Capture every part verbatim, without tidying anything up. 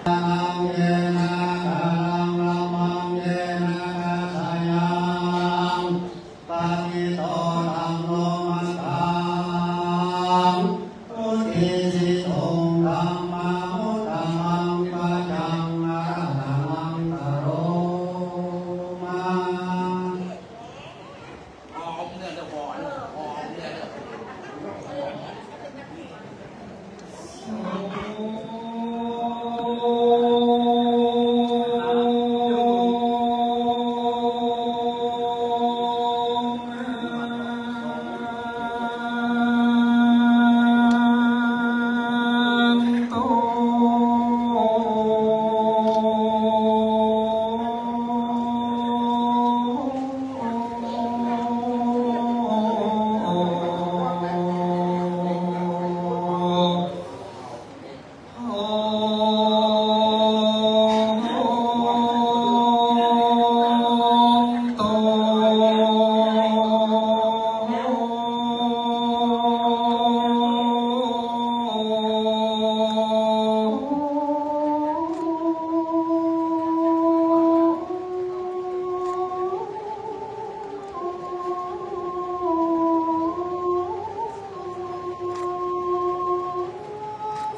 Yena kalaṃ lamaṃ yena dassayāmaṃ, paṇīto taṃ no maggāhaṃ udisituṃ, dhammamuttamaṃ paccaṃ arahaṃ karoma.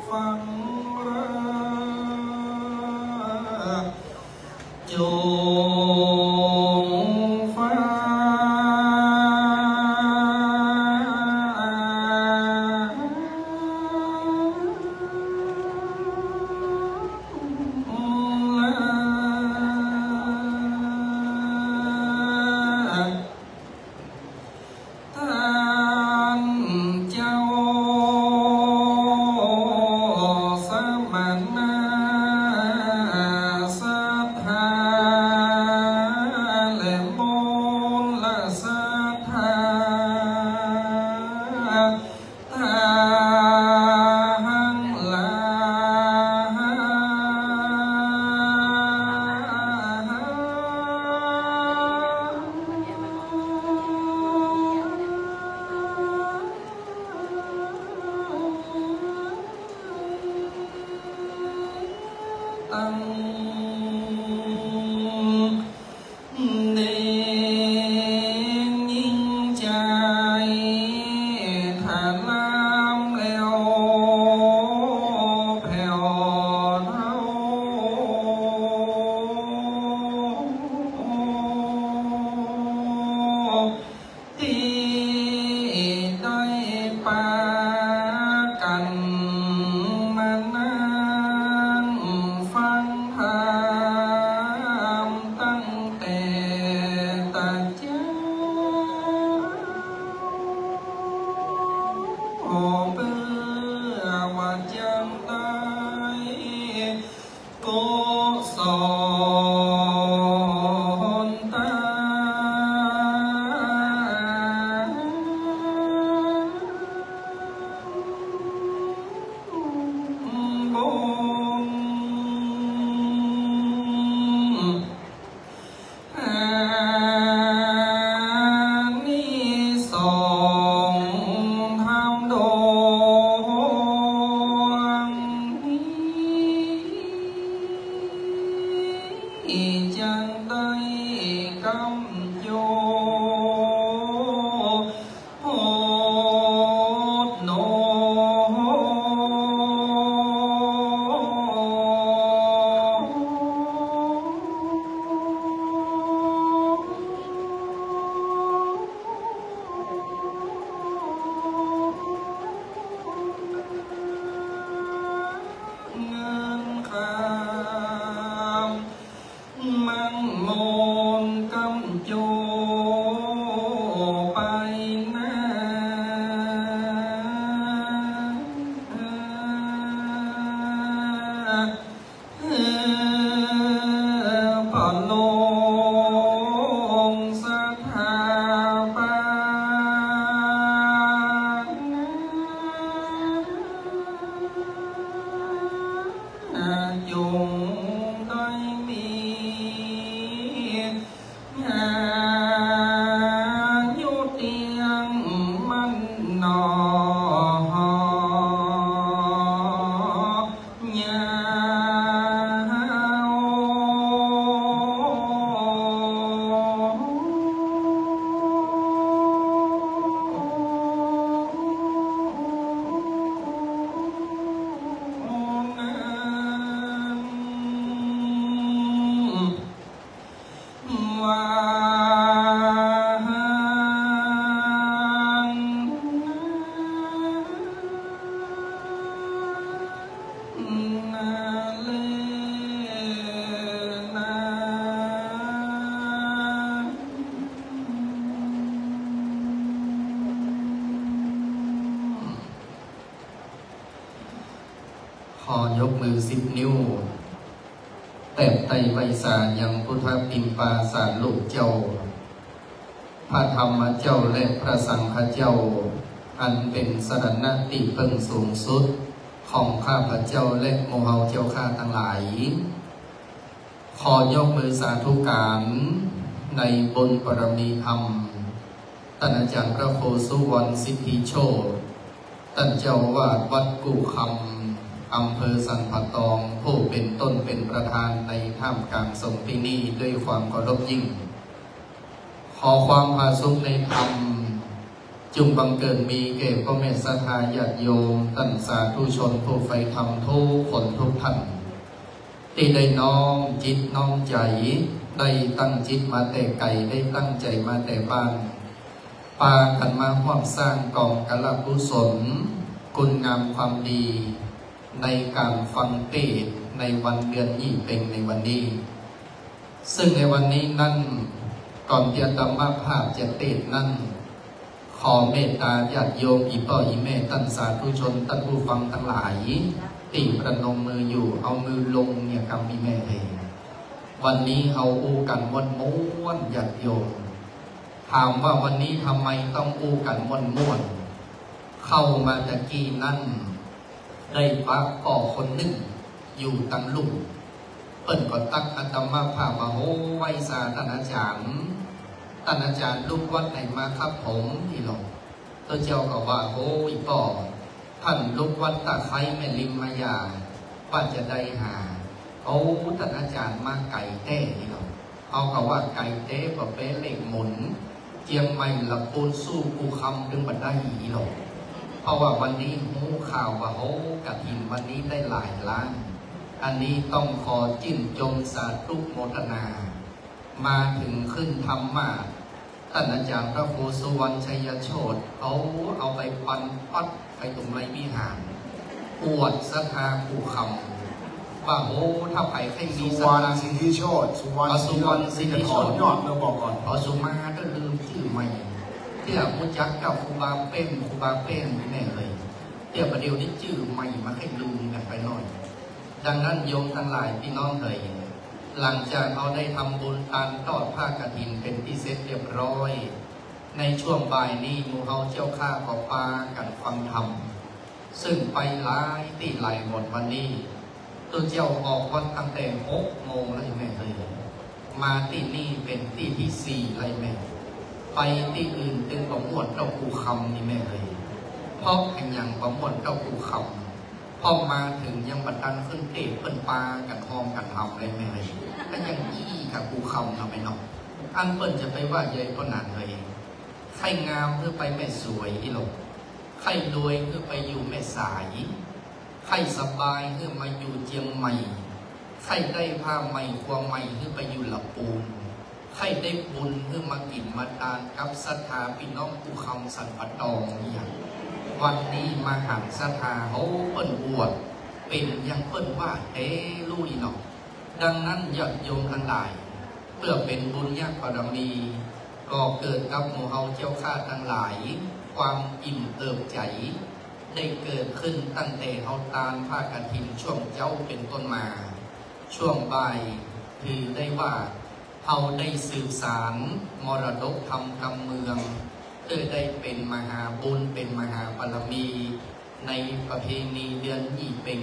ฟังรา จงฟัง ต้านเจ้าสมณะศรัทธา และมลศรัทธา ตังหลาย ตัง เณรหญิงใจ๋ ถ้าลามแล้วแผ้วเฒ่า ตี้ได้ปากั๋นมานั่งฟังธรรมตั้งแต่ตะเจ๊า เปื้อว่าจักได้ กุศลตา บุญ อานิสงส์ธรรมดวงนี้ จักได้กำจวด โพธิโน เงินคำ มั่งมนกำ มือสิบนิ้ว แตบไตร่ไหว้สายังพุทธปิมปาสารูปเจ้า พระธรรมเจ้าและพระสังฆเจ้า อันเป๋นสรณะตี้เปิ้งสูงสุดของข้าพเจ้าและหมู่เฮาเจ้าข้าตังหลาย ขอยกมือสาธุก๋านในบุญบารมีธรรม ต้านอาจ๋ารย์พระครูสุวรรณสิทธิโชติ ต้านเจ้าอาวาสวัดกู้คำ อำเภอสันป่าตอง ผู้เป๋นต้นเป๋นประธานในท่ามกลางสงฆ์ตี้นี่ด้วยความเคารพยิ่ง ขอความผาสุกในธรรม จุ่งบังเกิดมีแก่ป้อแม่ศรัทธาญาติโยม ต้านสาธุชนผู้ใฝ่ธรรมกู้คนกู้ต้าน ตี้ได้น้อมจิตน้อมใจ๋ ได้ตั้งจิตมาแต่ไก๋ ได้ตั้งใจ๋มาแต่บ้าน ปากั๋นมาฮ่วมสร้างก๋องกาลกุศล คุณงามความดี ในก๋านฟังเตสน์ในวันเดือนยี่เป็งในวันนี้ ซึ่งในวันนี้นั้น ก่อนตี้อาตมาภาพจะเตสน์นั้น ขอเมตต๋าญาติโยมอี่ป้ออี่แม่ต้านสาธุชนต้านผู้ฟังตังหลาย ตี้ประนมมืออยู่ เอามือลงเนี่ยกำอี่แม่เอย วันนี้เฮาอู้กั๋นม่วนๆ ญาติโยม ถามว่าวันนี้ทำไมต้องอู้กั๋นม่วนๆ เข้ามาตะกี้นั้น ได้ปะป้อคนนึ่งอยู่ตังลุ่ม เปิ้นก็ตักอาตมาภาพว่า โอ้ ไหว้สาต้านอาจ๋ารย์ ต้านอาจ๋ารย์ลุกวัดไหนมาครับผม นี่หลอ เต้าเจ้าก็ว่า โอ้ อี่ป้อ ต้านลุกวัดตะไคร้แม่ริมมาอย่า ว่าจะได้หา โอ้ ต้านอาจ๋ารย์มาไก๋แต๊ นี่หลอ เฮาก็ว่าไก๋แต๊ บ่าแป๊เลขหมุน เจียงใหม่ละปูนสู้กู้คำตึงบ่ได้อีหลอ เพราะว่าวันนี้ฮู้ข่าวว่า โอ้ กฐินวันนี้ได้หลายล้าน อันนี้ต้องขอจื้นจมสาธุโมทนา มาเถิงขึ้นธรรมาสน์ ต้านอาจ๋ารย์พระครูสุวรรณชัยโชติ เอา เอาไปปันปัดไปตรงในวิหาร อวดศรัทธากู้คำ ว่า โอ้ ถ้าใผใค่มีศรัทธา สุวรรณสิทธิโชติ สุวรรณ อ๋อ สิทธิโชติ สุวรรณสิทธิโชติ ถอนยอดเมื่อบอกก่อน อ๋อ สุมาก็ลืมจื้อใหม่ เตื้อฮู้จักเจ้าครูบาเป้ง ครูบาเป้งนี่แน่เลย เตื้อประเดี๋ยวนี้จื้อใหม่มาใค่ลืมกั๋นไปหน่อย ดังนั้นโยมตังหลายพี่น้องเอย หลังจากเฮาได้ทำบุญตานตอดผ้ากฐินเป๋นตี้เสร็จเรียบร้อย ในช่วงบ่ายนี้หมู่เฮาเจ้าข้าก็ปากั๋นฟังธรรม ซึ่งไปหลายตี้หลายบ่อนวันนี้ ตุ๊เจ้าออกวัดตั้งแต่หกโมงแล้วแม่เอย มาตี้นี่เป๋นตี้ตี้สี่แล้วแม่ ไปตี้อื่นตึงบ่ม่วนเต้ากู้คำนี่แม่เอย เพราะอะหยังบ่ม่วนเต้ากู้คำ เพราะมาเถิงยังบ่ตันขึ้นเตสน์ เปิ้นปากั๋นฮ้องกั๋นฮำเลยแม่เอย ก็ยังอี้กับกู้คำเนาะแม่เนาะ อันเปิ้นจะไปว่าใหญ่ป้อหนังเลย ใค่งามหื้อไปแม่สวยอี่หลอ ใค่รวยหื้อไปอยู่แม่สาย ใค่สบายหื้อมาอยู่เจียงใหม่ ใค่ได้ผ้าใหม่ครัวใหม่หื้อไปอยู่ละปูน ใค่ได้บุญหื้อมากิ๋นมาตานกับศรัทธาปี้น้องกู้คำสันป่าตองเนี่ย วันนี้มาหันศรัทธาเฮาเปิ้นอวด เป๋นอย่างเปิ้นว่าแต๊ลุยเนาะ ดังนั้นญาติโยมตังหลาย เปื้อเป๋นบุญญาบารมี ก็เกิดกับหมู่เฮาเจ้าข้าตังหลาย ความอิ่มเอิบใจ๋ ได้เกิดขึ้นตั้งแต่เฮาตานผ้ากฐินช่วงเจ๊าเป๋นต้นมา ช่วงบ่ายถือได้ว่าเฮาได้สืบสานมรดกธรรมกำเมือง เปื้อได้เป๋นมหาบุญ เป๋นมหาบารมี ในประเพณีเดือนยี่เป็ง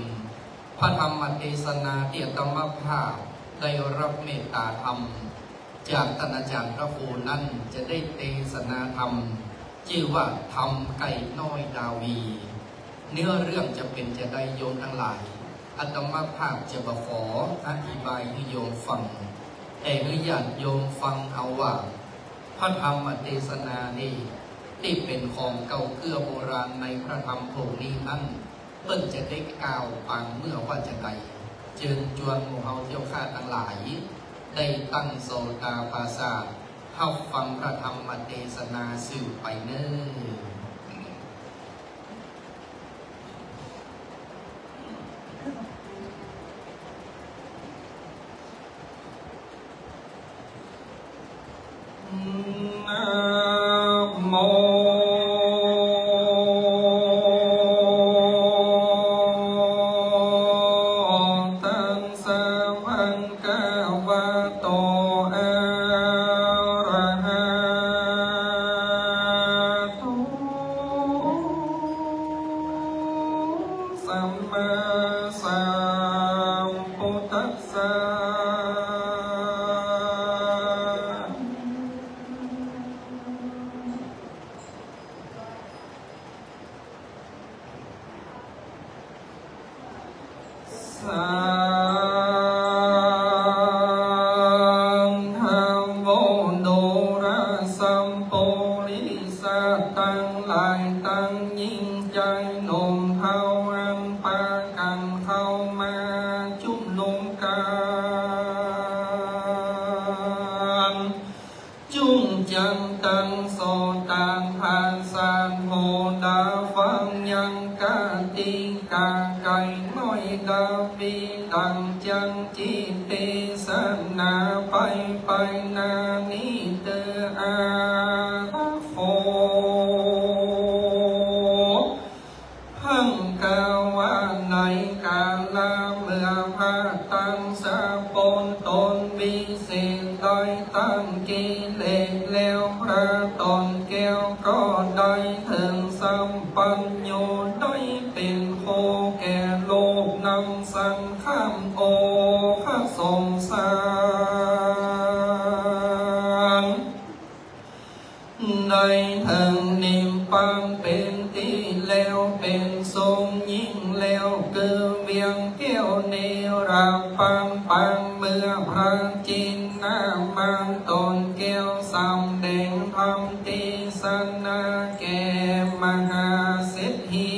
พระธรรมเตสนาตี้อาตมาภาพได้ฮับเมตต๋าธรรม จากต้านอาจ๋ารย์พระครูนั้นจะได้เตสนาธรรม จื้อว่าธรรมไก่น้อยดาวี เนื้อเรื่องจะเป๋นจาใดโยมตังหลาย อาตมาภาพจะบ่ขออธิบายหื้อโยมฟัง แต่หื้อญาติโยมฟังเอาว่า พระธรรมเตสนานี้ ตี้เป๋นของเก่าเกื้อโบราณในพระธรรมพวกนี้นั้น เปิ้นจะได้กล่าวปางเมื่อว่าจาใด เจิญจวนหมู่เฮาเจ้าข้าตังหลาย ได้ตั้งโสตาปราสาท ฮับฟังพระธรรมเตสนาสืบไปเน่อ ตัสสะ สาหะโว ดูราสัพพะปุริสะตังหลาย ตังญิงจายหนุ่มเฒ่า อันปากั๋นเข้ามาจุมนุมกั๋น จุ่งจั้งตังโสตะประสาท หูต๋าฟังยัง กติกาไก๋น้อยดาวี ดั่งจั้งจิตเตสนา ไปไปนานี้เต๊อะ อาหะโว เปิ้งกล่าวว่าในกาละเมื่อพระตังสะปนตนวิเศษได้ตัดกิเลสแล้ว พระต๋นแก้วก็ได้เถิงสัพพัญญู ได้เป๋นคู่แก่ลูกนำสังฆามโอคะสงสาร ได้เถิงนิพพานเป๋นตี้แล้ว เป๋นสุขยิ่งแล้ว คือเวียงแก้วนิรภัน ปางเมื่อพระจินนามานต๋นแก้วสำแดงธรรมเตสนาแก่มหาเศรษฐี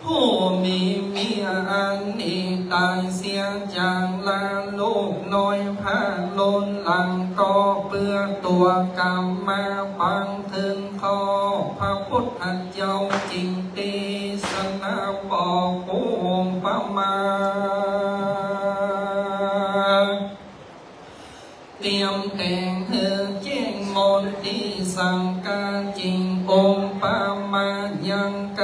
ผู้มีเมียอันหนีต๋ายเสียจากลา ลูกน้อยพระลุนหลังก็เปื้อตั๋วกลับมาฟังเถิงข้อพระพุทธเจ้าจึงเตสนาบอกอุปมา เตรียมแต่งหื้อแจ้งมนต์ตี้สังฆา จึงอุปมายังก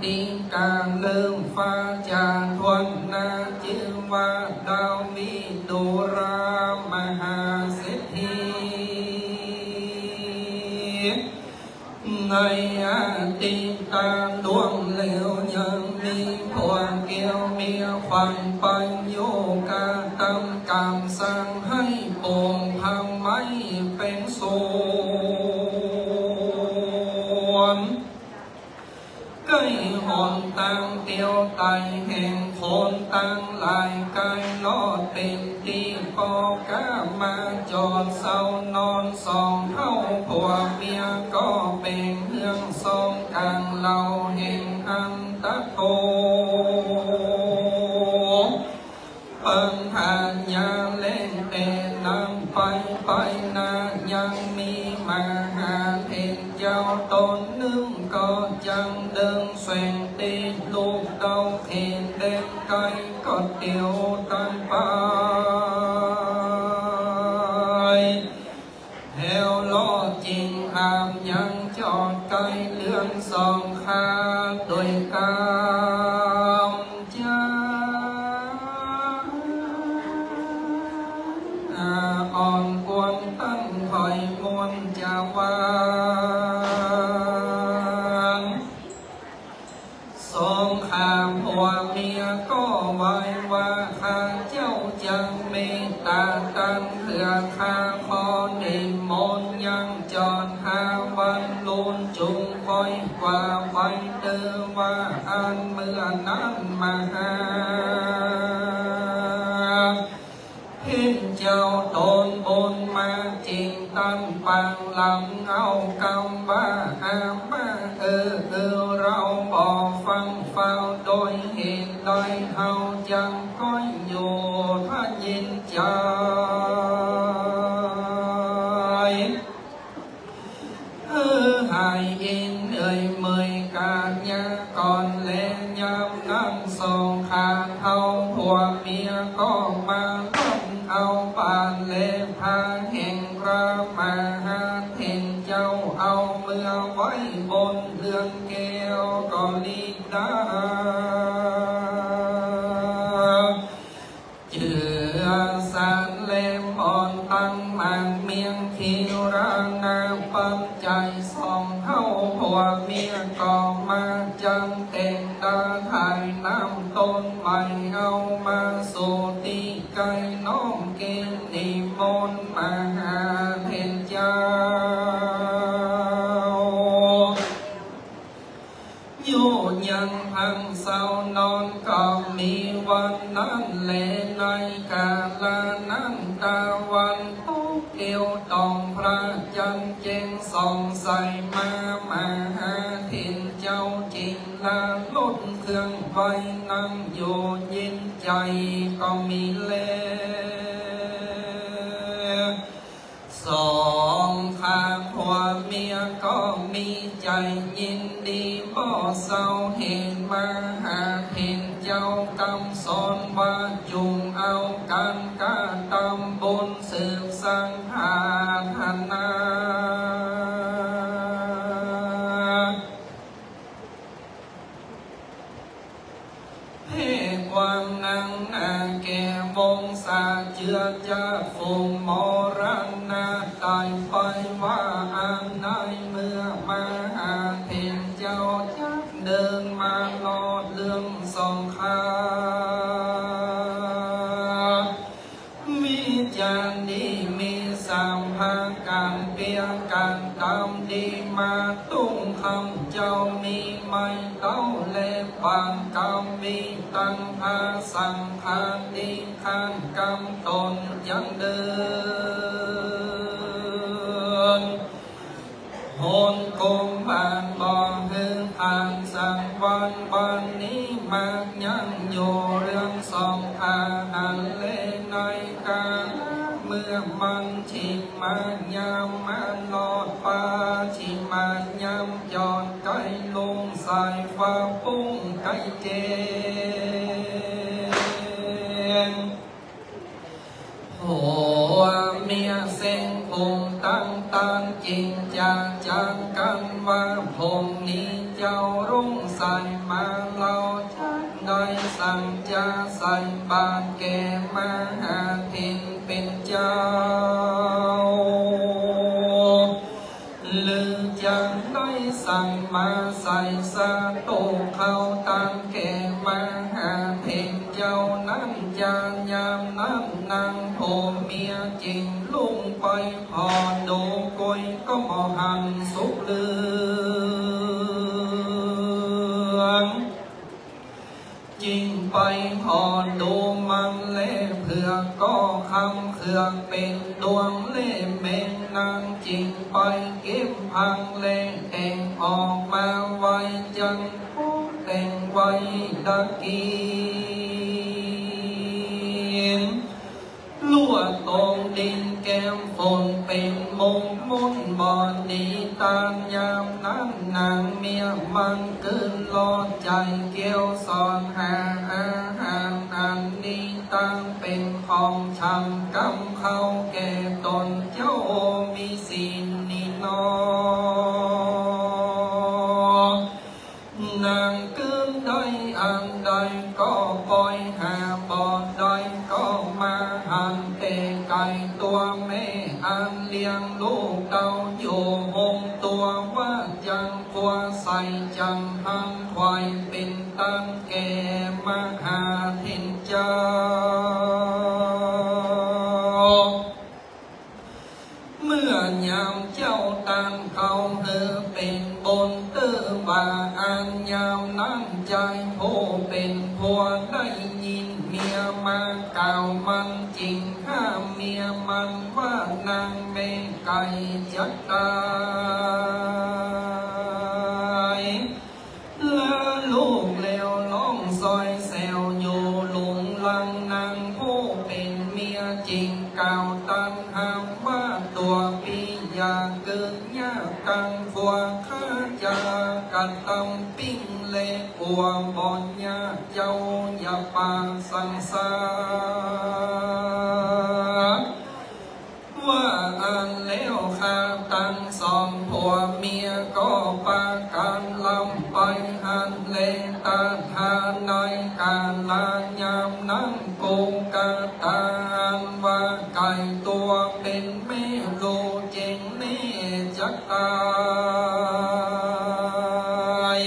ติกา เริ่มฟ้าจะถ้วนหน้า จื้อว่าดาวี ดูรามหาเศรษฐี ในอดีตล่วงแล้วยังมีผัวเกียวเมียขวัญไปอยู่กระตำกำสั่งให้ปลูกผาไม้เป๋นสวน ใก้หนตางเตียวไตแห่งคนตังหลาย ใก้รอดเป๋นตี้ ปอก้ามาจอดเซานอน สองเฒ่าผัวเมียก็เป๋นเฮืองซองก๋างเหล่าแห่งอันตะโต ปัญหาญาแลงแต่นั้นไป ไปหน้ายังมีมหาเถรเจ้าต๋นนึ่ง ก็จั้งเดินแสงเตศ ลูกเต้าเถรแดนไก๋ ก็เตียวตันไป แถวรอดจึงหามยังจอดใก้เฮือนสองข้า โดยกำจาอ่อนกวนตันถอยมวลจาวา สองข้าผัวเมียก็ไหว้ว่า ข้าเจ้าจักเมตตาตังเถื่อ ข้าขอนิมนต์ยังจอดห้าวัน ลุนจุ่งค่อยกว่าไป เตื้อว่าอันเมื่อนั้นมหา เถรเจ้าต๋นบุญมาจึงตันปางหลังเอากำว่า อามาเออเออ เฮาบ่ฟังเฝ้า โดยเหตุใดเฮาจักก้อยอยู่ทะเย็นใจ๋ เออ หายอินเอื่อยเมื่อยกายาก่อนแล ยามนั้นสองข้าเฒ่าผัวเมียก็มาร่วมเอาบาตรและผ้าแห่งพระมหาเถรเจ้า เอาเมือไว้บนเฮือนแก้วก็ลีดา เจือสารแลมอนตังหมากเมี่ยง ขีรานาปัจจัย สองเฒ่าผัวเมียก็มาจั้งแต่งตาถ่ายน้ำ ต๋นใหม่เอามาสู่ตี้ใก้ น้อมเกณฑ์นิมนต์มหาเถรเจ้า อยู่ยังพักเซานอน ก็มีวันนั้นแล ในกาละนั้น ตะวันตกเตียวต้อง พระจันทร์แจ้งส่องใสมา มหาเถรเจ้าจึง ลาลดเครื่องไหวนั่งอยู่เย็นใจ๋ ก็มีแล สองข้างผัวเมียก็มีใจ๋ยินดีบ่เศร้า เห็นมหาเถรเจ้ากำสอนว่า จุ่งเอาก๋านกระตำบุญสืบสังฆาธนา เพ่กว้างนังนาแก่วงศาเจือจาดฝูงมรณะต๋ายไปว่าอั้น ในเมื่อมหาเถรเจ้าจักเดินมาลอดเรื่องสองข้าง วิจารณ์ดีมีสามประก๋าน เปียรก๋านตำดีมาตุ้งคำ เจ้ามีไม้เต๊าและปานกำ มีตังพระสังฆาดี ข้างกำต๋นยังเดิน หนกงบาทบ่หื้อผ่านสักวัน วันนี้มากยังอยู่เรื่องสองข้างอั้นแล ในกาละเมื่อมันชิมายามมาลอดป่า ชิมายามจอดใก้ลุ่ง สายฟ้าปุ้งใก้แจ้ง ผัวเมียเซ้งปุงตั้งตาน จิ่งจะจ๋ากั๋นว่า ผงนี้เจ้ารุ่งสายมา เฮาจักได้สังจาใส่บาตรแก่มหาเถรเป๋นเจ้า หรือจักได้สังมาใส่สาโตเข้าตานแก่มหาเถรเจ้านั้นจา ยามนั้นนางผัวเมียจึงลุกไปผ่อดูกุย ก็บ่หันสุขเหลือง จึงไปผ่อดูมันแล เผือกก็คำเผือกเป๋นดวงแล แม่นางจึงไปเก็บผักแล แต่งออกมาไว้จัง แต่งไว้ดากิ๋น ลวดตรงดินแก้มฝนเป๋นมงคลบ่ดีตาน ยามนั้นนางเมียมันกึ๊ดลอดใจ๋ เกียวสอนหาอาหารอันดี ตั้งเป๋นของฉันกำเข้าแก่ต๋นเจ้า มีสี่นี้หนอ นางกึ๊ดได้อันใดก็ปล่อยหา บ่ได้ก็มาหัน แต่ไก่ตั๋วแม่อันเลี้ยงลูกเต้าอยู่ โฮมตั๋วว่าจัง ตั๋วใสจังหัน ถวายเป๋นตานแก่มหาเถรเจ้า เมื่อยามเจ๊าตานเข้าหื้อเป๋นบุญ เตื้อว่าอันยามนั้นจายผู้เป๋นผัวได้ยินเมียมากล่าว มันจึงห้ามเมียมันว่า นางแม่ไก่จักต๋าย ลาลูกแล้วร้องซอยแซวอยู่หลุงหลัง นางผู้เป๋นเมียจึงกล่าวตันห้ามว่า ตั๋วปี้อย่ากึ๊ดยากกัง ผัวข้าจะกระตำปิ้งแล กั๋วบ่ยากเจ้าอย่าปากสั่งสา ว่าอั้นแล้วข้าตังสองผัวเมียก็ปากั๋นลำไปหั้นแล ตะถาในกาละยามนั้น กุกตาอันว่าไก่ตั๋วเป๋นแม่ลูกเจ๊งแน่จักต๋าย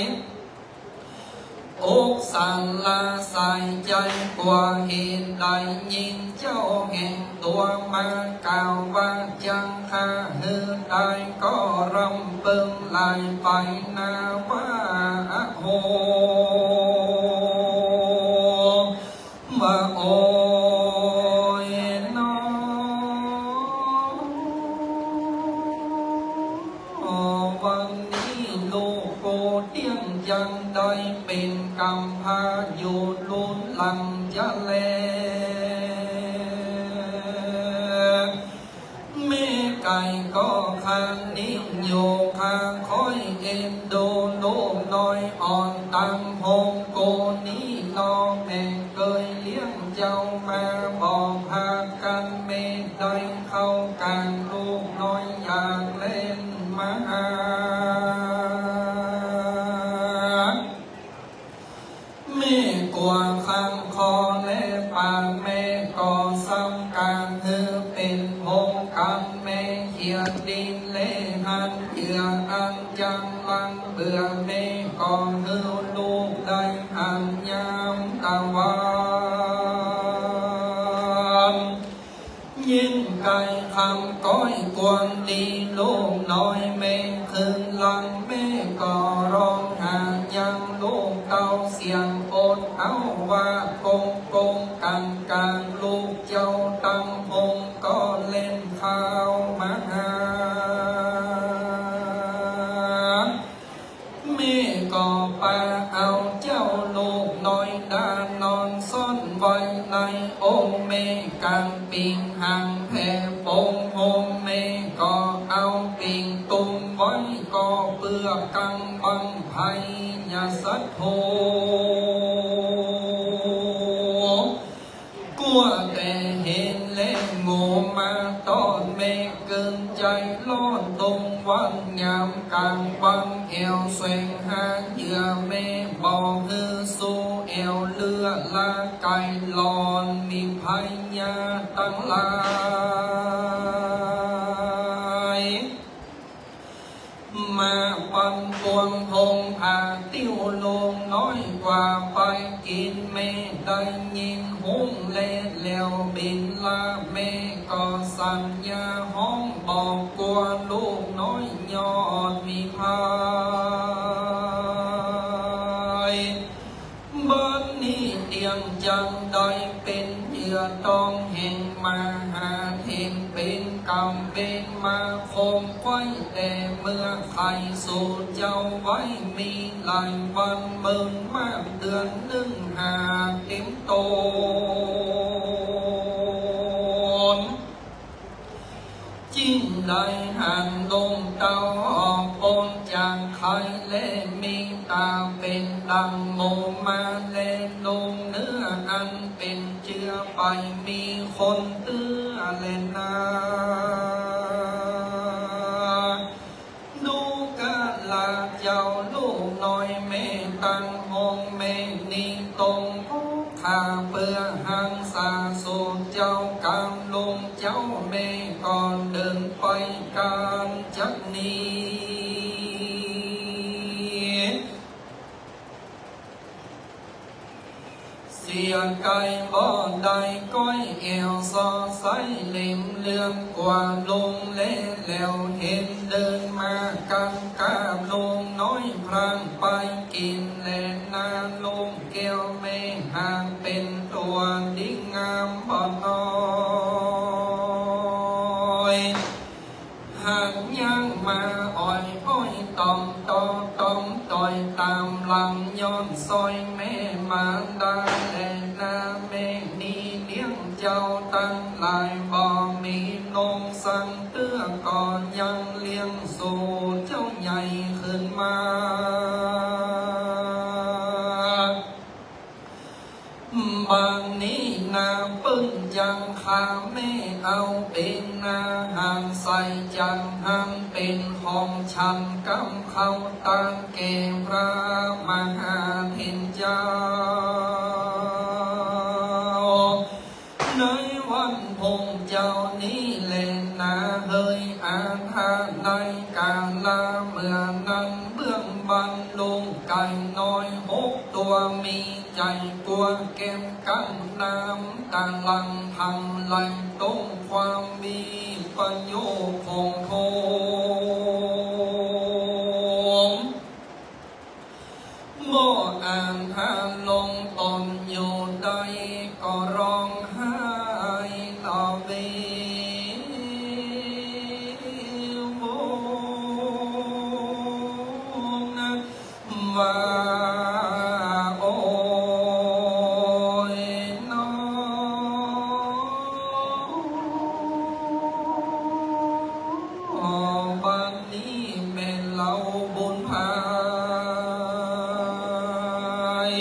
อกสั่นละสา ใจ๋กั๋วเหตุใด ยินเจ้าแห่งตั๋วมากล่าวว่า จังข้าหื้อต๋ายก็รำเปิงหลายไปนาว่า อะโห ว่าโอยหนอ วันนี้ลูกกูเตี้ยงจังได้เป๋นก๋ำพร้าอยู่ลุนหลังจะแล แม่ไก่ก็คานิ่งอยู่ ข้าคอยเอ็นดูลูกน้อยอ่อนตังโฮงกูนี้นอ แม่เกยเลี้ยงเจ้ามา บ่พากั๋นแม่ได้เข้าก๋าง ลูกน้อยอยากเล่นมาหา แม่กั๋วคังคอและปาก แม่ก็ซ้ำก๋านหื้อเป๋นโฮงก๋ำ แม่เขียดดินและหันเหยื่ออันจังลังเบื่อ แม่ก็หื้อลูกได้หันยามตะวัน ยินไก่คำก้อยกวนตีลูกน้อยแม่คืนหลัง แม่ก็ร้องหายังลูกเต้าเสียงอดเอาว่า กงกงกังกัง ลูกเจ้าตังโฮงก็เล่นเข้ามาหา แม่ก็ปาเอาเจ้าลูกน้อยดานอนซ่อนไว้ในโอ่ง แม่กั๋งปิงหังแผ่โป๋งโฮม แม่ก็เอาปิงตุ้มไว้ ก็เปื้อกั๋งบังภัยยาศัตรู กั๋วแต่เห็นแลงโง่มาต้อน แม่เกินใจ๋ร้อนตรงวันยามก๋างวัน แอ่วแสวงหาเหยื่อ แม่บ่หื้อสู้แอ่วเลือดละไก่หลอน มีภัยยาตังหลายมาปันปวง โฮงผาติ้วลูกน้อยกั๋วไปกิ๋น แม่ได้ยินฮุ้งแลแหลวบินลา แม่ก็สัญญาฮ้องบอกกั๋วลูกน้อยยอดมีภัย บัดนี้เตี้ยงจังได้เป๋นเหยื่อตองแห่งมหาเถร เป๋นกรรมเป๋นมาคมไว้แต่เมื่อใค่ สูเจ้าไว้มีหลายวัน เมินมากเดือนนึ่งหาเต๋มต๋น จึงได้หันลูกเต้าออกป๊นจากไข่ และมีต๋าเป๋นดังหมูมา และนุ่งเนื้ออันเป๋นเจื้อ ไปมีคนเตื้อแลนา ดูกราเจ้าลูกน้อยแม่ตังโฮง แม่นี้ตรงผู้ข้าเปื้อหังสาสูเจ้า กำลุงเจ้าแม่ก่อนเดินไปก๋านจักนี้ เสียไก่บ่ได้ก้อยแอ่ว ซอใสเหล็มเหลืองกั๋วลงแล แหลวเห็นเดินมากั๋นกาบลูกน้อยพลางไปกิ๋นแลนา ลูกแก้วแม่หางเป๋นตั๋วดีงามบ่น้อย หางย่างมาอ่อยอ้อยต่อมต่อต่อมต่อยต๋ามหลัง ย้อนซอยแม่มารดาแลนา แม่นี้เลี้ยงเจ้าตังหลาย บ่มีนมสังเตื้อ ก็ยังเลี้ยงสูเจ้าใหญ่ขึ้นมา บัดนี้นาปึ้งจังข้าแม่เอาเป๋นอาหารใส่จันหันเป๋นของฉันกำข้าวตานแก่พระมหาเถรเจ้า ในวันพรุ่งเจ้านี้แลนาเฮย อาทาในกาลาเมื่อนั้น เบื้องบรรลุไก่น้อยหกตัว มีใจ๋กั๋ว ว่าแก้มกั้นน้ำตาหลั่ง หลั่งไหลตรงความมีประโยชน์ของตน บ่อาจหาลงตนอยู่ได้ ก็ร้องไห้ละเวง ว่า โอ้ยน้อ บัดนี้แม่นเฮาบุญภาย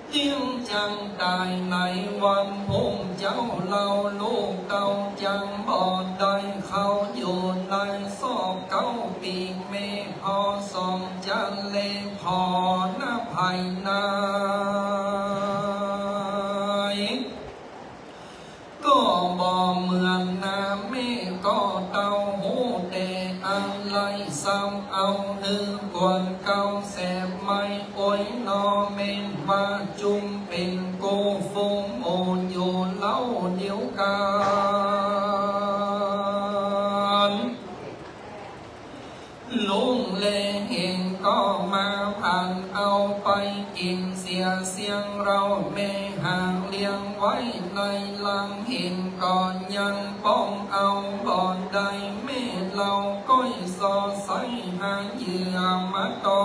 เตี้ยงจั้งต๋ายในวันพรุ่ง เจ้าเล่าลูกเต้าจั้งบ่ได้เข้าอยู่ในศอกเก๊าปี๋ แม่พ่อสองจั้นแลผ่อนอภัยนา ก็บ่เหมือนนา แม่ก็เต้าฮู้แต่อันใด ซ้ำเอาหื้อกวนเก่าแสบใหม่ โอ้ยน้อ แม่นว่าจุมเป๋นกู้ฝูงหมู่อยู่เหล่าเดียวกั๋๋น ลุงแลเห็นก็มาผันเอาไปกิ๋นเสียเสี้ยง เฮาแม่หางเลี้ยงไว้ในหลัง เห็นก็ยังป้องเอาบ่ได้ แม่เฮาก้อยส่อใส่หาเหยื่อมาตอ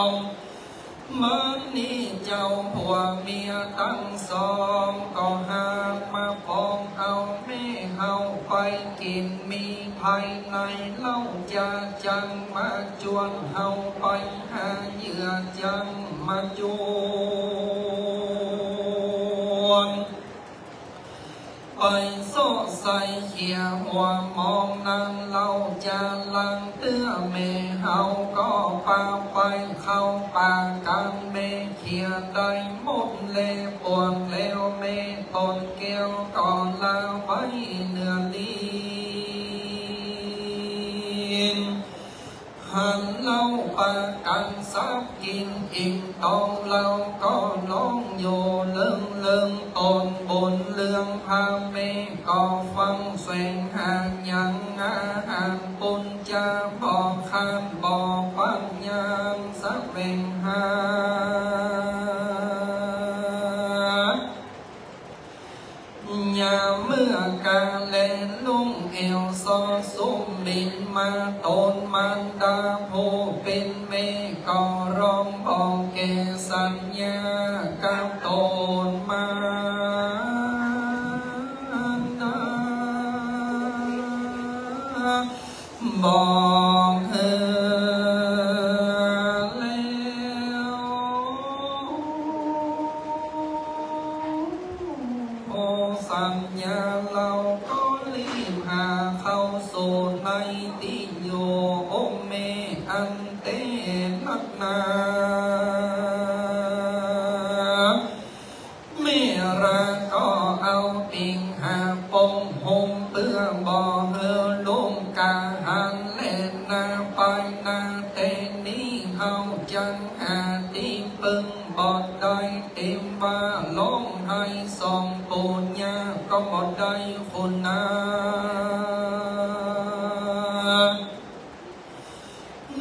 ง บัดนี้เจ้าผัวเมียตังสอง ก็หามาปองเอาแม่เฮาไปกิ๋น มีภัยในเล่าจะจั้งมาจวน เฮาไปหาเหยื่อจั้งมาจวน ไปโซ่ใส่เขียหัวหมองนั้น เล่าจะลังเตื้อ แม่เฮาก็ปาไปเข้าป่ากั๋น แม่เขียได้หมดแล ปวงแล้วแม่ตนแก้วก็ละไว้เหนือลิ้น หันเล่าปากั๋นสับกิ๋นอิ่มตอง เฮาก็ฮ้องโย่เลิงเลิง ตนบุญเรื่องพาแม่ก็ฟังแสวงหายังอาหารปุ้น จะบ่คร้านบ่ปังยังแสวงหา ยามเมื่อกาแลลุงแอวซอสุมบินมา ตนมารดาผู้เป๋นแม่ก็ฮ้องบอกแก่สัญญากับตนมารดา บอกหื้อแล้ว โอ้ สัญญาเฮาก็รีบหาเข้าสู่ในตี้อยู่ โอ้ แม่อันเต้นนักหนา แม่ราก็เอาปิงหาปงห่มเปื้อ บ่หื้อลุงกาหันแลนา ไปนาแต่นี้เฮาจั้งหาตี้ปึ้งบ่ได้ เต็มว่าฮ้องไห้สองปู่ย่าก็บ่ได้คุณนา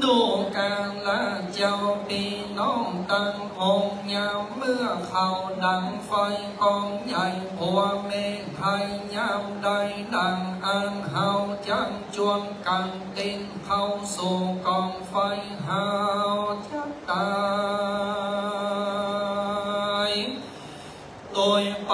ดูกาละเจ้าปี้น้องตังหง ยามเมื่อเขาดังไฟก๋องใหญ่ ผัวแม่ไทยยามใดดังอั้น เฮาจั้งจวนกั๋นเต้นเข้าสู่ก๋องไฟ เฮาจะต๋าย ตวยไป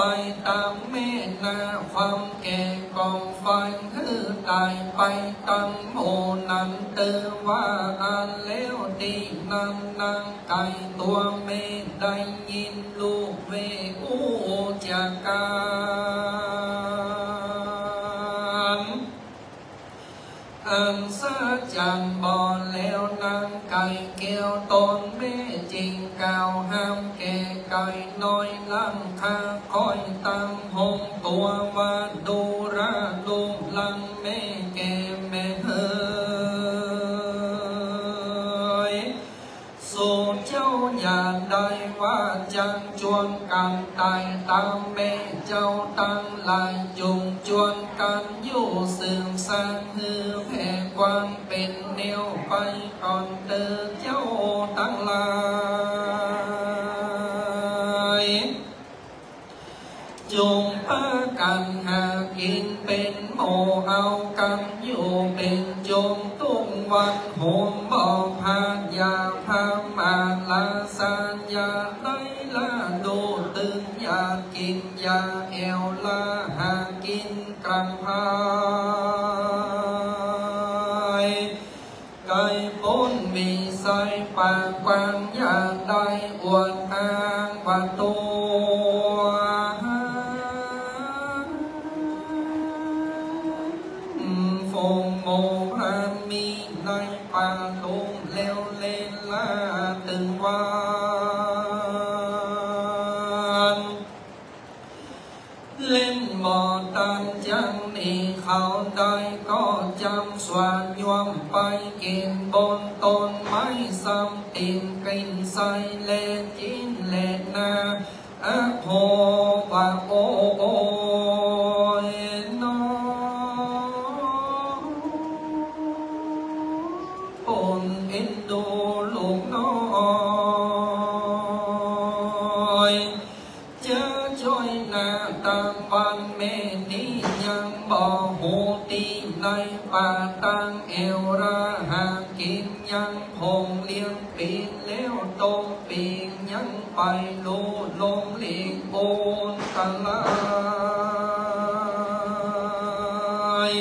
ตามแม่นา ความแก่ก๋องไฟหื้อต๋ายไปตังหมู่นั้น เตื้อว่าอันแล้วตี้นั้น นางไก่ตั๋วแม่ได้ยินลูกเว่อู้จากกั๋น อัศจรรย์บ่แล้ว นางไก่แก้วต๋นแม่จึงกล่าวห้ามแก่ไก่น้อยหลังคา ค่อยตั้งห้องตั๋วว่า ดูราลูกหลานแม่แก่แม่เหย สูเจ้าอย่า ว่าจักจวนกั๋นต๋ายต๋ามแม่เจ้าตังหลาย จุ่งจวนกั๋นอยู่สืบสาน หื้อแผ่ความเป๋นแนวไปก่อนเต๊อะเจ้าตังหลาย จุ่งปากั๋นหากิ๋นเป๋นหมู่ เอากั๋นอยู่เป๋นจุม ตุ้งวันโหมบ่อพาน อย่าประมาทละสาน อย่าได้ละดูตึง อย่ากิ๋นอย่าแอ่วละ หากิ๋นกลางพาย ไก่ป๊นมีไส้ปากกว้าง อย่าได้อวดอ้างว่าตั๋วฝูงหมู่พราน มีในป่าลุ่มแล้วเล่นล่าตึงวัน เล่นบ่ตันจังหนีเขาได้ ก็จำสวนยวมไปกิ๋นบนต้นไม้ ซ้ำตี๋นกลิ่นไส้และจิ๊นและนา อะโห ว่าโอ้ยน้อ ปนเอ็นดูลูกน้อยเจ้อจ้อยนา ตางวันแม่นี้ยังบ่ฮู้ ตี้ในป่าตางแอ่วละ หากิ๋นยังผงเลี้ยงปี๋น แล้วตรงปี๋นยังไปลู่ลมหลีกอันตราย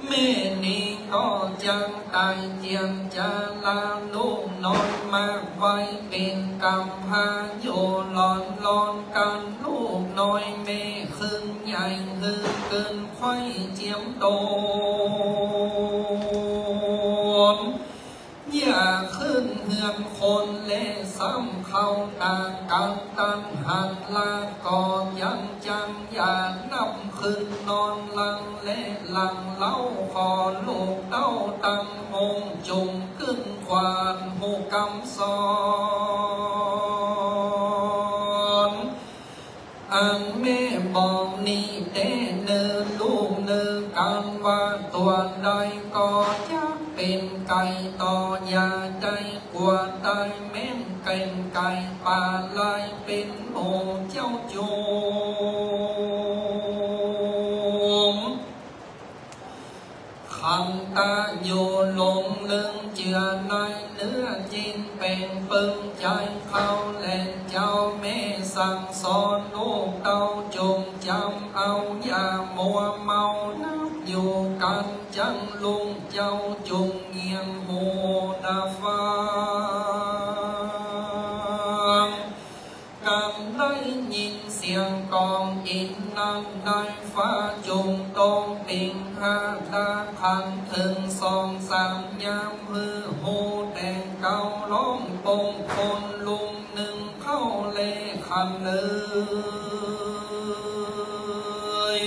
แม่นี้ก็จักต๋ายเจียมจารา ลูกน้อยมากไว้เป๋นกำพร้า อยู่หลอนหลอนกั๋น ลูกน้อยแม่ขึ้นใหญ่ หื้อเกินไขว้เจียมต๋น อย่าขึ้นเฮือนคน และซ้ำเข้าต๋างกั๋น ตันหันลาดก็ยังจัง อย่านับขึ้นนอนหลัง และหลังเล้า ขอลูกเต้าตังห้อง จุ่งขึ้นขวัญฮู้กำสอนอันแม่บอกนี้แต๊เน่อลูกเน่อ กั๋นว่าตั๋วใดก็จักเป๋นไก่ต่อ อย่าได้กั๋วต๋าย แม่นเป๋นไก่ป่าลาย เป๋นหมู่เจ้าจุ่ม ขันตะอยู่หลงลึงเจือในเนื้อ จิ๊นเป๋นเปิงใจ๋เขา และเจ้าแม่สั่งสอนลูกเต้า จุ่งจ๋ำเอา อย่ามัวเมานับอยู่กั๋น จั้งลุงเจ้าจุ่งเงี่ยงหูนาฟัง กั๋นได้ยินเสียงกองอินนั้น ในฟ้าจุ่งตรงปิงห้าดา ขันเถิงสองสามยาม หื้อฮู้แต่เก๊าร้องปง คนลุงนึ่งเข้าแลขันเอย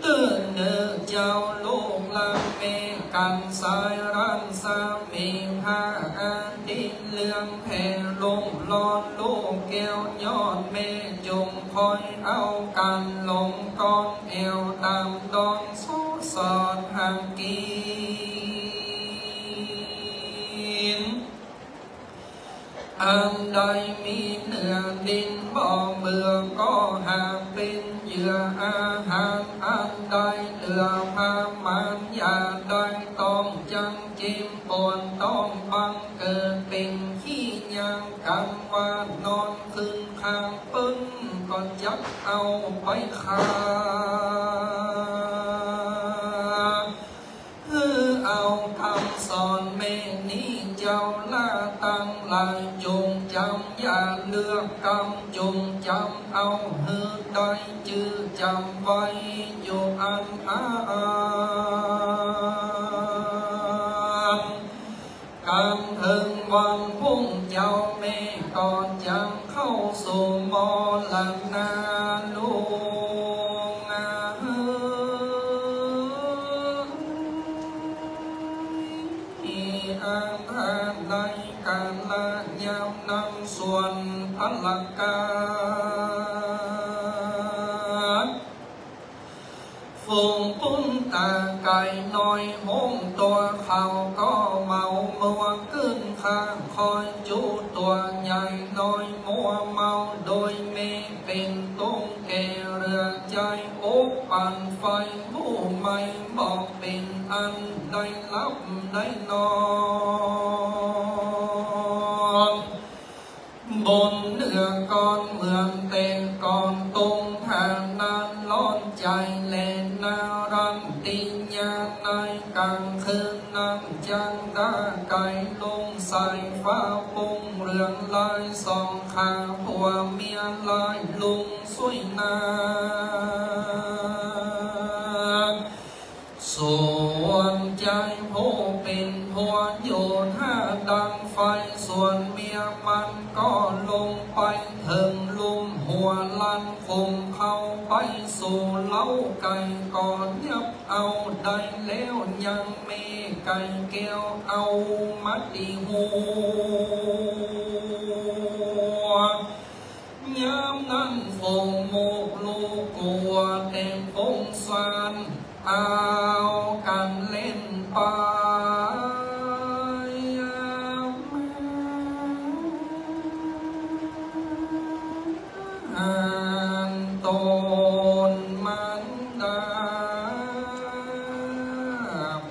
เตื้อเน่อเจ้าลูกหลานแม่กั๋น สายรันสามีพระอาทิตย์เรืองแผ่ ลุ่มร้อนลูกแก้วยอดแม่ จุ่งคอยเอากั๋นหลงก้อนแอ่ว ต๋ามตอนสอดสอนหากิ๋น อันใดมีเนื้อดินบ่เบื่อ ก็หาเป๋นเหยื่ออาหาร อันใดเหลือประมาณ อย่าได้ต้องจังเจ็บปวด ต้องบังเกิดเป๋นขี้ยาง กั๋นว่านอนขึ้นข้างเปิ้น ก็จักเอาไปฆ่า หื้อเอากำสอนแม่นี้เจ้าหล้าตังหลาย จุ่งจ๋ำอย่าเลือกกำ จุ่งจ๋ำเอาหื้อได้ จื้อจ๋ำไว้อยู่อันอาอัน กั๋นเถิงวันพุ้งเจ้าแม่ก็จักเข้าสู่มรณะลุงเอย อันหาได้กาละยาวนาน สวนพระกา ฝูงปุ้นต๋าไก่น้อย โฮงตั๋วเขาก็เมามัว ขึ้นข้างคอยจู๋ตั๋วใหญ่น้อย มัวเมาโดยเม เป๋นตุ๊กข์แก่เหลือใจ๋ อบปั่นไฟมู่ไหม้ บ่เป๋นอันได้หลับได้นอน บนเหนือก่อนเหมือนแต่ก่อน ตรงฐานะร้อนใจ๋ แลนารันติยา ในกลางคืนนั้น จังได้ไก๋ลุงสายฟ้า ปุ้งเรืองลายสองขา ผัวเมียลายลุงสุยนา ส่วนใจ๋ผู้เป๋นผัวอยู่ท่าดังไฟ ส่วนเมียมันก็ลงไปเถิงลุ่มหัวลัน คงเข้าไปสู่เล้าไก่ก่อน ยับเอาได้แล้วยังแม่ไก่แก้ว เอามาตี้หัว ยามนั้นฝูงหมู่ลูกกั๋วเต็มปุ้งสาร เอากั๋นเล่นไป อันต๋นมารดา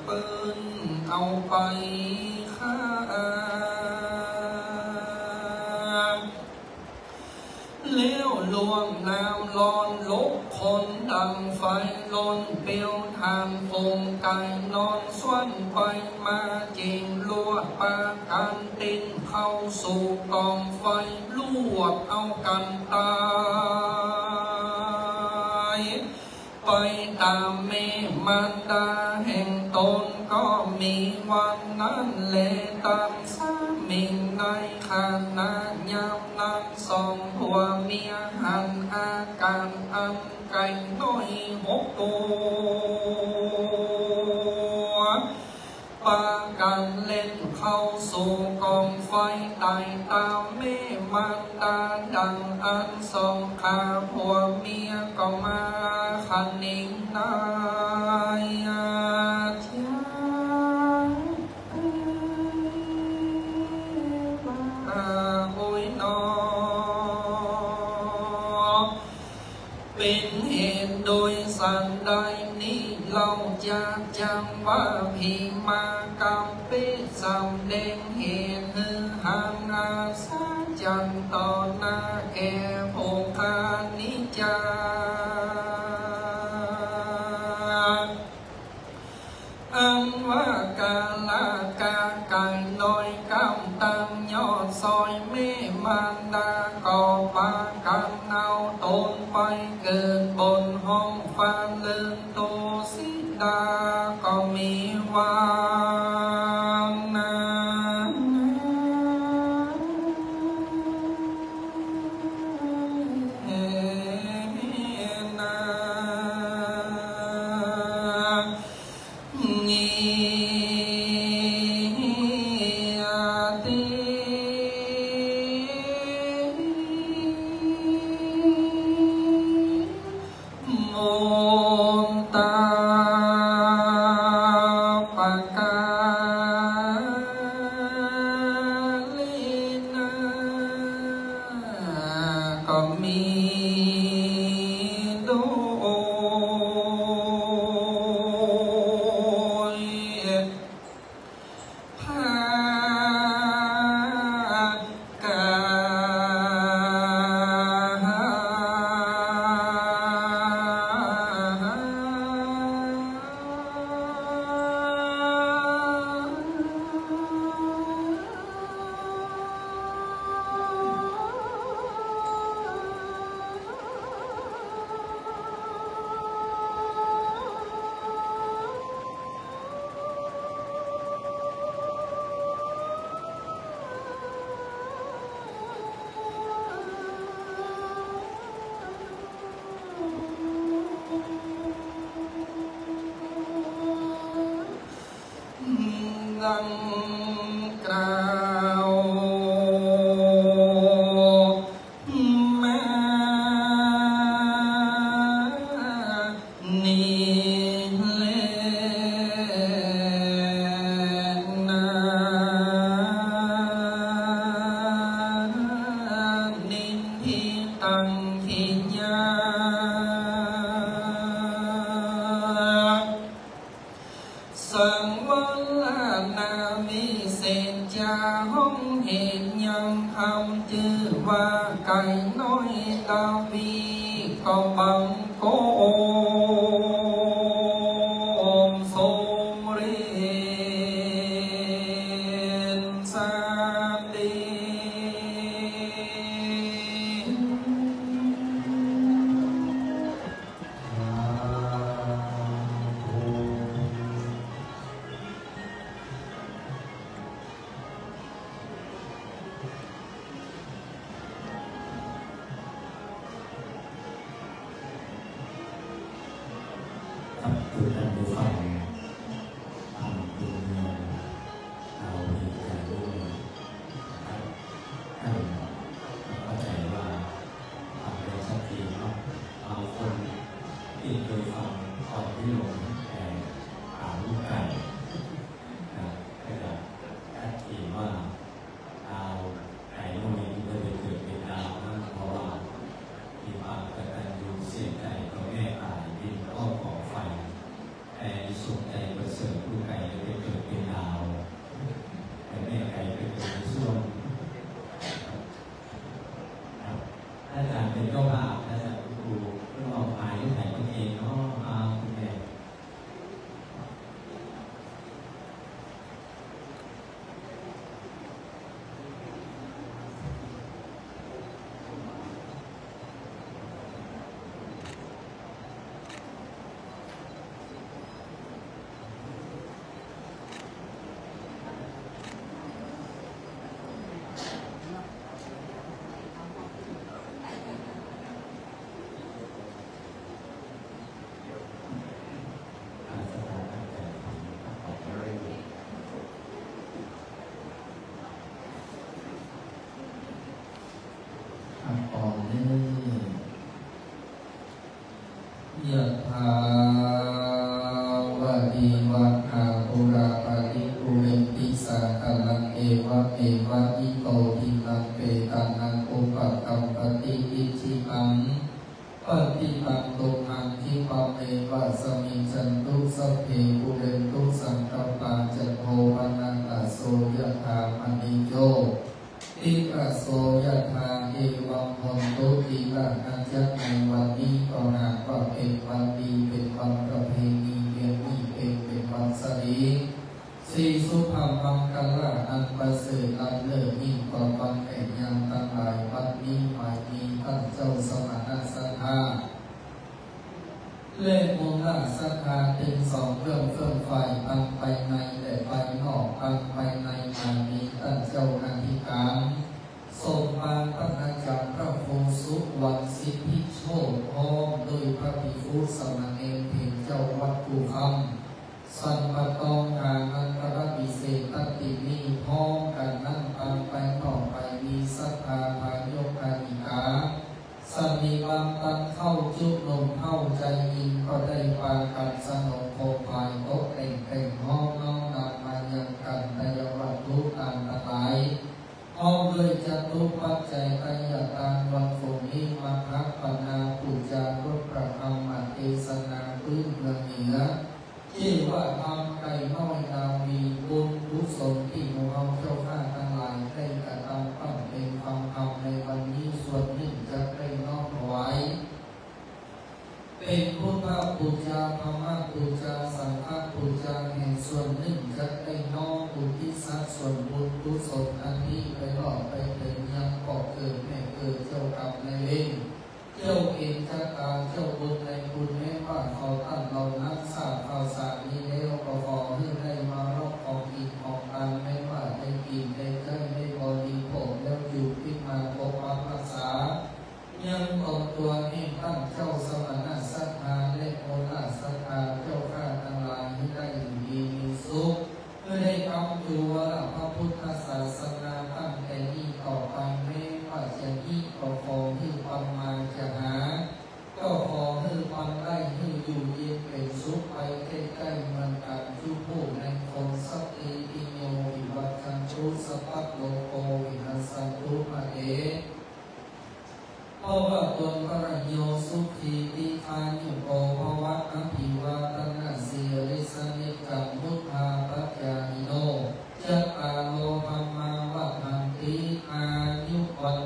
ปืนเอาไปฆ่า แล้วล่วงน้ำร้อนลุกโคนดังไฟ ลนเปลวถ่าน ฝูงไก่นอนสวนไปมา จึงลวดปากั๋นปิ๊นเข้าสู่ก๋องไฟ ลวดเอากั๋นต๋าย ไปต๋ามแม่มารดาแห่งต๋นก็มี วันนั้นแล ตังสมิง ในขณะยามนั้น สองผัวเมียหันอาก๋านอันไก่น้อยหกตั๋ว ปากั๋นเล่นเข้าสู่ก๋องไฟ ไต่ต๋ามแม่มารดาดังอั้น สองขาผัวเมียก็มาคะนิงนาย โอ๊ยหนอ เป๋นเหตุโดยสันใดนี้เล่า จักจังว่าผีมากำเปะสำแดงเหตุหื้อหาอัศจรรย์ต่อหน้าแก่ผู้ข้านี้จา อันว่ากาละกาไก่น้อยกำตังยอดซอย แม่มารดาก็ปากั๋นเอาต๋นไปเกิดบนห้องฟ้าเลิศ ตูสิดาก็มีวางนั้นนา มุตตาปการีนา ก็มีโดย พระกา จื้อว่าไก่น้อยดาวี ก็บังคมสูงเรียนสวัสดี ครับ ทุกท่านผู้ฟัง ท่านผู้เมือง เอาเหตุการณ์ด้วยนะครับ ท่านเข้าใจว่าฟังได้ชัดเจนเนาะ บางคนที่เคยฟังตอนที่ลงแต่ถามลูกไก่ นะ ก็จะชัดเจนว่า ดาวไก่น้อยนี่บ่ได้เกิดเป๋นดาวนะ เพราะว่ามีความกตัญญูเสียใจ๋ต่อแม่ต๋าย เป๋นข้าวของไฟ แต่สุขใจ๋ประเสริฐ ลูกไก่ได้ไปเกิดเป๋นดาว แต่แม่ไก่ไปเกิดในส้วม ครับ อาจารย์เป๋นเจ้าภาพ อาจารย์ครูเปิ้นออกหมายไถ่เปิ้นเองเนาะ อ่า คุณแม่ อ่ะ พร้อมเด้อ ยะถา วาริวะหา ปูรา ปะริปูเรนติ สาคะลัง เอวะเมวะ อิโต ทินนัง เปตานัง อุปะกัปปะติ อิจฉิตัง ปัตถิตัง ตุมหัง คิปะเมวะ สะมิชชันตุ สัพเพ ปูเรนตุ สังกัปปา จันโท ปะนะระโส ยะถา มะณี โชติระโส ยะถา เอวัง โหนตุ ทีละ นะจ๊ะ ในวันนี้ก็หากว่าเป๋นวันดี เป๋นวันประเพณี เดือนนี้เป๋น เป๋นวันสะหลี สีสุภะมังคะละ อันประเสริฐล้ำเลิศยิ่งกว่าวันแห่งยามตังหลาย บัดนี้หมายมีต้านเจ้าสมณะศรัทธา และมูลศรัทธาเต็มสองเบื้องเฟื่องฝ่ายตังภายในและภายนอก ตังภายในหมายมีต้านเจ้าอธิการ สมภารพระอาจารย์พระครูสุวรรณสิทธิโชติ พร้อมด้วยพระภิกขุสามเณรเถรเจ้าวัดภูคำ สันปะตอง ฐานันตรวิเศษณตี้นี้ พร้อมกั๋นนั้น ตังภายนอกหมายมีศรัทธาทายกทายิกา สันนิบาตตังเข้าจุ๊บนุ่มเข้าใจ๋อิน ก็ได้ปากั๋นสนองโคมผายตกแต่ง แต่งฮ้อมน้อมนำมายังกัลยาณวัตถุตางตังหลาย พร้อมด้วยจตุปัจจัยทายตางวันฝนนี้ มาถปนาปู๋จารถพระธรรมเตสนาปื๊นเมืองเหนือ จื้อว่าธรรมไก่น้อยดาวี บุญกุศลตี้หมู่เฮาเจ้าข้าตังหลายได้กระทำบำเพ็ญฟังธรรมในวันนี้ ส่วนนึ่งจักได้น้อมถวาย เป๋นพุทธปู๋จา ธรรมปู๋จา สังฆปู๋จา แห่งส่วนนึ่งจักได้น้อมอุทิศส่วนบุญกุศลอันนี้ไปหล่อไปเถิงยังเกาะเกิดแม่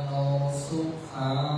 โนสุขัง